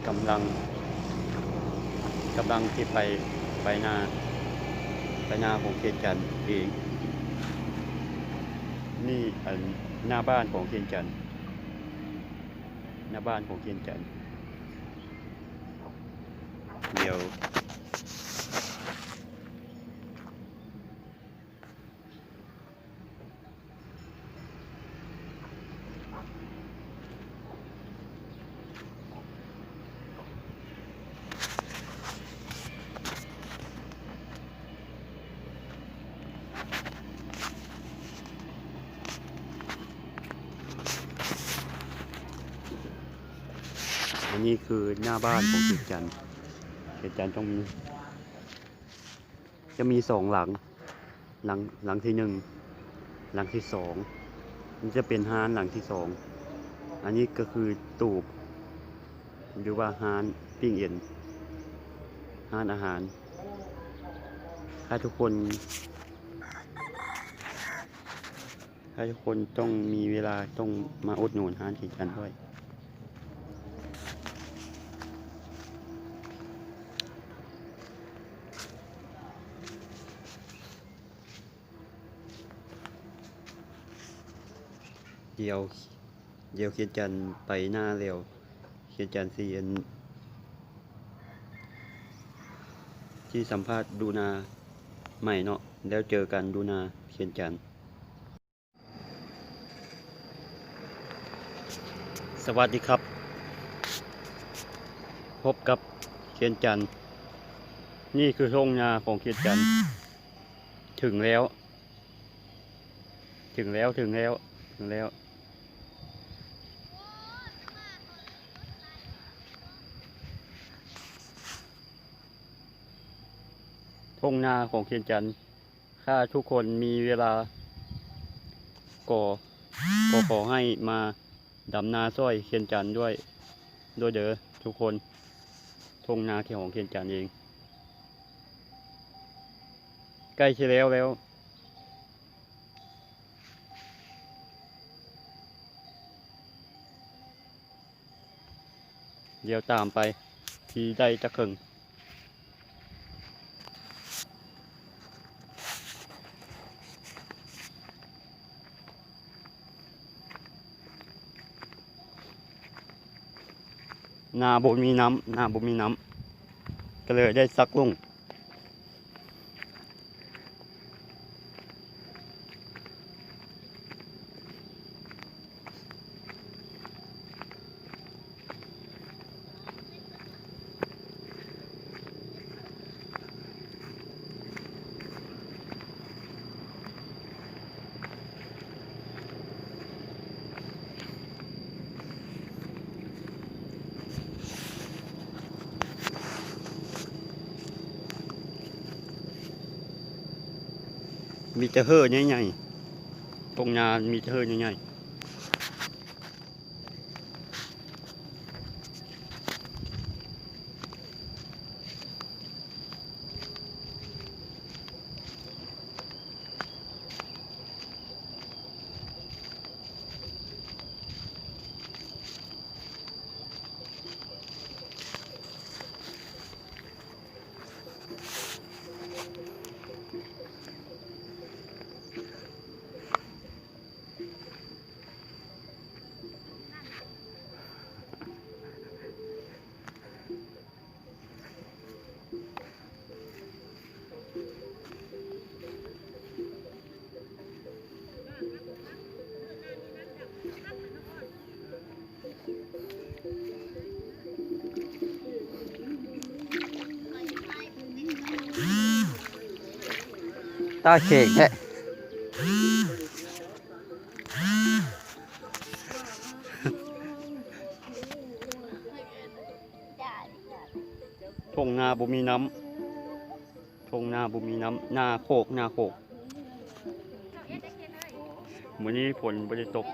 ກຳລັງ ກຳລັງຊິໄປ ໄປນາ ໄປນາຂອງຂຽນຈັນເອງ. ນີ້ ອັນ ໜ້າບ້ານຂອງຂຽນຈັນ ໜ້າບ້ານຂອງຂຽນຈັນ. ດຽວ ອັນນີ້ຄືໜ້າບ້ານຂອງຂຽນຈັນ. ຂຽນຈັນຕ້ອງມີ ຈະມີສອງຫຼັງ ຫຼັງ ຫຼັງທີໜຶ່ງ ຫຼັງທີສອງ ມັນຈະເປັນຮ້ານຫຼັງທີສອງ. ອັນນີ້ກໍຄືຕູບ ຫຼືວ່າຮ້ານປີ້ງເອັນ ຮ້ານອາຫານ. ໃຫ້ທຸກຄົນ ໃຫ້ທຸກຄົນຕ້ອງມີເວລາ ຕ້ອງມາອຸດໜູນຮ້ານຂຽນຈັນດ້ວຍ. ດຽວ ດຽວຂຽນຈັນໄປນາແລ້ວ ຂຽນຈັນຊິ ອັນ ຊິສຳພາດດູນາໃໝ່ເນາະ. ແລ້ວເຈີກັນດູນາຂຽນຈັນ. ສະຫວັດດີຄັບ ພົບກັບຂຽນຈັນ. ນີ້ຄືທົ່ງນາຂອງຂຽນຈັນ. ເຖິງແລ້ວ ເຖິງແລ້ວ ເຖິງແລ້ວ ເຖິງແລ້ວ. ທົ່ງນາຂອງຂຽນຈັນ. ຖ້າທຸກຄົນມີເວລາ ກໍ ກໍຂໍໃຫ້ມາດຳນາຊ່ອຍຂຽນຈັນດ້ວຍ ດ້ວຍເດີທຸກຄົນ. ທົ່ງນາຂອງຂຽນຈັນເອງ ໃກ້ຊິແລ້ວແລ້ວ. ດຽວຕາມໄປ ຊິໄດ້ຈັກເຄິ່ງ. ນາບໍ່ມີນ້ຳ ນາບໍ່ມີນ້ຳ ກໍເລີຍໄດ້ສັກລົງ. ມີແຕ່ເຫີໃຫຍ່ໆ ທົ່ງນາມີແຕ່ເຫີໃຫຍ່ໆ. ຕາເຂງແທ້. ທົ່ງນາບໍ່ມີນ້ຳ ທົ່ງນາບໍ່ມີນ້ຳ ນາໂຄກ ນາໂຄກ. ມື້ນີ້ຝົນບໍ່ໄດ້ຕົກ.